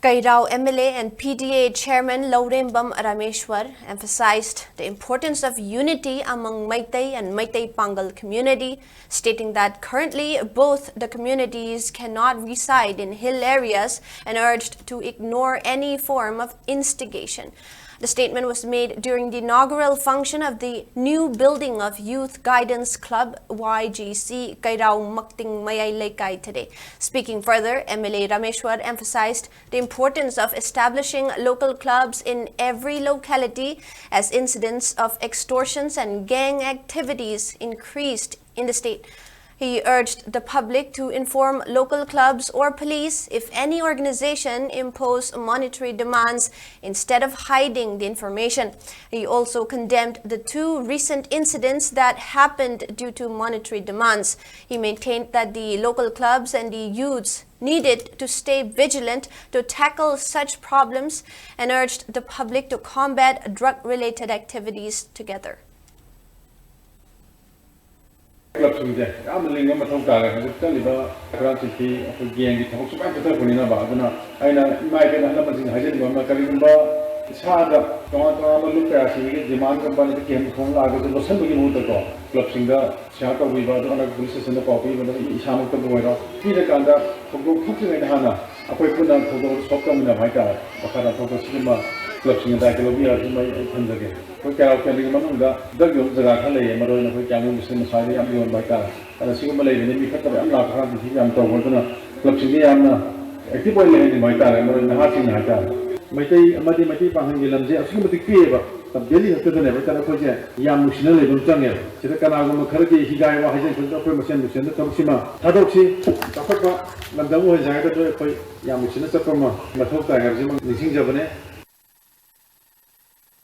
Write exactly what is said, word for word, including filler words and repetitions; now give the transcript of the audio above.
Kairao M L A and P T A Chairman Lourembam Rameshwar emphasized the importance of unity among Meitei and Meitei Pangal community, stating that currently both the communities cannot reside in hill areas and urged to ignore any form of instigation. The statement was made during the inaugural function of the new building of Youth Guidance Club, Y G C, Kairao Makting Mayai Leikai today. Speaking further, M L A Rameshwar emphasized the importance of establishing local clubs in every locality as incidents of extortions and gang activities increased in the state. He urged the public to inform local clubs or police if any organization impose monetary demands instead of hiding the information. He also condemned the two recent incidents that happened due to monetary demands. He maintained that the local clubs and the youths needed to stay vigilant to tackle such problems and urged the public to combat drug-related activities together. ꯀ꯭ꯂꯕꯁꯤꯡꯁꯦ ꯌꯥꯝꯅ ꯂꯤꯡꯕ ꯃꯊꯧ ꯇꯥꯔꯦ꯫ ꯍꯧꯖꯤꯛ ꯆꯠꯂꯤꯕ ꯀ꯭ꯔꯥꯏꯝꯁꯤꯡꯁꯤ ꯑꯩꯈꯣꯏ ꯒꯦꯡꯒꯤ ꯊꯕꯛꯁꯨ ꯃꯌꯥꯝ ꯆꯠꯊꯔꯛꯄꯅꯤꯅꯕ꯫ ꯑꯗꯨꯅ ꯑꯩꯅ ꯏꯃꯥ ꯏꯕꯦꯟ ꯑꯍꯜ ꯂꯃꯟꯁꯤꯡꯅ ꯍꯥꯏꯖꯅꯤꯡꯕ ꯑꯃꯅ, ꯀꯔꯤꯒꯨꯝꯕ ꯏꯁꯥꯗ ꯇꯣꯉꯥꯟ ꯇꯣꯉꯥꯟꯕ ꯂꯨꯞ ꯀꯌꯥꯁꯤꯒꯤ ꯗꯤꯃꯥꯟꯒꯨꯝꯕ ꯅꯠꯇ꯭ꯔꯒ ꯀꯤꯍꯟ ꯈꯣꯡ ꯂꯥꯛꯑꯒꯁꯨ ꯂꯣꯠꯁꯤꯟꯕꯒꯤ ꯃꯍꯨꯠꯇꯀꯣ, ꯀ꯭ꯂꯕꯁꯤꯡꯗ ꯁꯤꯌꯥꯔ ꯇꯧꯕꯤꯕ, ꯑꯗꯨꯒ ꯄꯨꯂꯤꯁ ꯁ꯭ꯇꯦꯁꯟꯗ ꯄꯥꯎ ꯄꯤꯕꯗ ꯏꯁꯥꯃꯛꯇꯕꯨ ꯑꯣꯏꯔꯣ, ꯄꯤꯔꯀꯥꯟꯗ ꯊꯧꯗꯣꯛ ꯊꯣꯛꯇ꯭ꯔꯤꯉꯩꯗ ꯍꯥꯟꯅ ꯑꯩꯈꯣꯏ ꯄꯨꯟꯅ ꯊꯧꯗꯣꯛ ꯑꯗꯨ ꯁꯣꯜꯕ ꯇꯧꯃꯤꯟꯅꯕ ꯍꯥꯏꯇꯥꯔꯦ꯫ ꯃꯈꯥ ꯇꯥꯅ ꯊꯧꯗꯣꯛ ꯁꯤꯒꯨꯝꯕ ꯀ꯭ꯂꯕꯁꯤꯡꯅ ꯗꯥꯏꯇ ꯂꯧꯕꯤꯔꯛꯑꯁꯨ ꯑꯩ ꯑꯩ ꯊꯝꯖꯒꯦ꯫ ꯑꯩꯈꯣꯏ ꯀꯩꯔꯥꯎ ꯀꯦꯟꯗ꯭ꯔꯒꯤ ꯃꯅꯨꯡꯗ ꯗ꯭ꯔꯒ ꯌꯣꯟꯕ ꯖꯒꯥ ꯈꯔ ꯂꯩꯌꯦ, ꯃꯔꯨꯑꯣꯏꯅ ꯑꯩꯈꯣꯏ ꯀꯤꯌꯥꯃꯨ ꯃꯨꯁꯂꯤꯝ ꯃꯁꯥꯗ ꯌꯥꯝ ꯌꯣꯟꯕ ꯍꯥꯏꯇꯥꯔꯦ꯫ ꯑꯗ ꯁꯤꯒꯨꯝꯕ ꯂꯩꯕꯅꯤ, ꯃꯤ ꯐꯠꯇꯕ ꯌꯥꯝ ꯂꯥꯛꯄ ꯀꯥꯟꯗ ꯁꯤ ꯌꯥꯝ ꯇꯧꯕ, ꯑꯗꯨꯅ ꯀ꯭ꯂꯕꯁꯤꯡꯁꯦ ꯌꯥꯝꯅ ꯑꯦꯛꯇꯤꯚ ꯑꯣꯏꯅ ꯂꯩꯍꯟꯅꯤꯡꯕ ꯍꯥꯏꯇꯥꯔꯦ, ꯃꯔꯨꯑꯣꯏꯅ ꯅꯍꯥꯁꯤꯡꯅ ꯍꯥꯏꯇꯥꯔꯦ꯫ ꯃꯩꯇꯩ ꯑꯃꯗꯤ ꯃꯩꯇꯩ ꯄꯥꯡꯒꯜꯒꯤ ꯂꯝꯁꯦ ꯑꯁꯨꯛꯀꯤ ꯃꯇꯤꯛ ꯄꯤꯛꯑꯦꯕ꯫ ꯗꯦꯜꯂꯤ ꯈꯛꯇꯗꯅꯦꯕ ꯍꯥꯏꯇꯥꯔꯦ ꯑꯩꯈꯣꯏꯁꯦ ꯌꯥꯝ ꯅꯨꯡꯁꯤꯅ ꯂꯩꯕ ꯑꯃ ꯆꯪꯉꯦꯕ꯫ ꯁꯤꯗ ꯀꯅꯥꯒꯨꯝꯕ ꯈꯔꯒꯤ ꯍꯤꯒꯥꯏ ꯋꯥ ꯍꯥꯏꯖꯟ ꯈꯪꯗ ꯑꯩꯈꯣꯏ ꯃꯁꯦꯟ ꯅꯨꯡꯁꯤꯅ ꯊꯕꯛꯁꯤꯃ ꯊꯥꯗꯣꯛꯁꯤ꯫ ꯆꯥꯎꯈꯠꯄ ꯂꯝꯗꯝ ꯑꯣꯏꯍꯟꯁꯦ ꯍꯥꯏꯔꯒꯁꯨ ꯑꯩꯈꯣꯏ ꯌꯥꯝ ꯅꯨꯡꯁꯤꯅ ꯆꯠꯄ ꯑꯃ ꯃꯊꯧ ꯇꯥꯏ ꯍꯥꯏꯕꯁꯤꯃ ꯅꯤꯡꯁꯤꯡꯖꯕꯅꯦ꯫